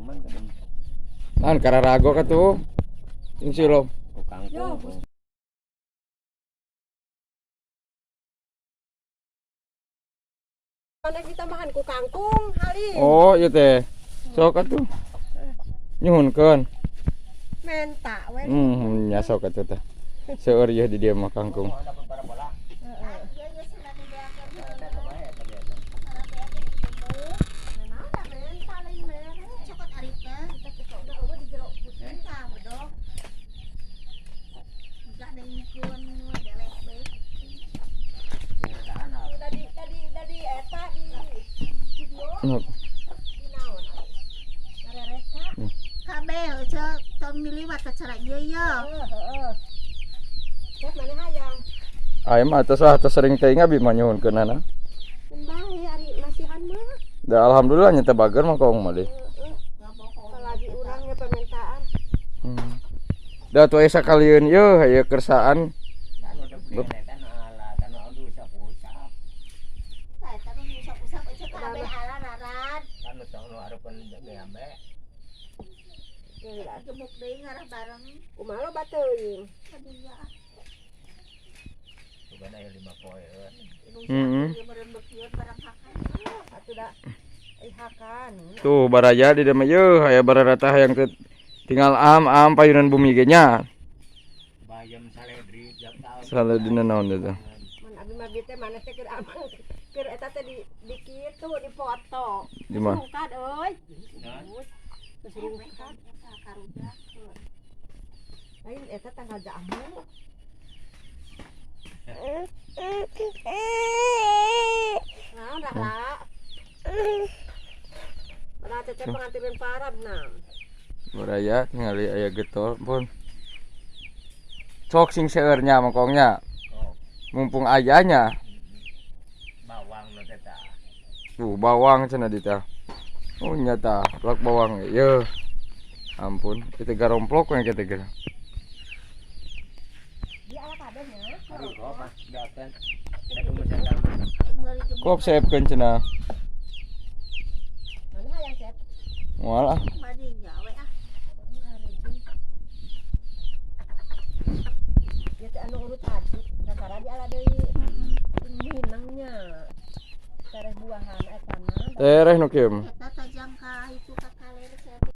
Cuman kadang Naon kararago ka tuh. Insyaallah. ku kangkung. Mana ditambahan ku kangkung halim. Oh, ieu teh. Sok atuh. Nyuhunkeun. Menta we. Nya sok atuh teh. Seueur ieu di dieu mah kangkung. Kabeh eueuh tong miliwat cara ieu ye. Heeh. Cek mana hayang? Aya mah tos ah tos sering teh abi mah nyuhunkeunana. Bae ari masihan mah. Da alhamdulillah nya teh bager mah kaung mah deui. Lagi urang nya permintaan. Da tuh aya sakalieun ieu aya kersaan. Gemuk deui ngarah bareng. Kumaha loba teuing. Sugan aya 5 poe. Heeh. Atuh da hakan. Tuh baraya di dieu mah yeuh aya bararata hayang teh tinggal am payunan bumi ge nya. Bayam saledri jam taun. Saledrina naon teh? Mun abi mah bieu teh maneh teh keur amang keur eta teh di kitu dipoto. Di mana? Rungkad euy. Geus rungkad. Lain eta tanggal jamu. Naon dah. Padahal cecep pengantin parab nah. Baraya tingali aya getol pun. Sok sing seueurnya mangkongnya. Mumpung ayahnya. Bawang nu teh tah. Tuh bawang cenah di tah. Oh nyata, plak bawang ye. Ampun, kita garomplok we kita geura. Kop seepkeun cenah. Mana hayang seep? Moal ah. Ieu teh anu urut haji, dasar di ala deui. Minangnya. Tereh buahan eta mah. Tereh nu kieu mah.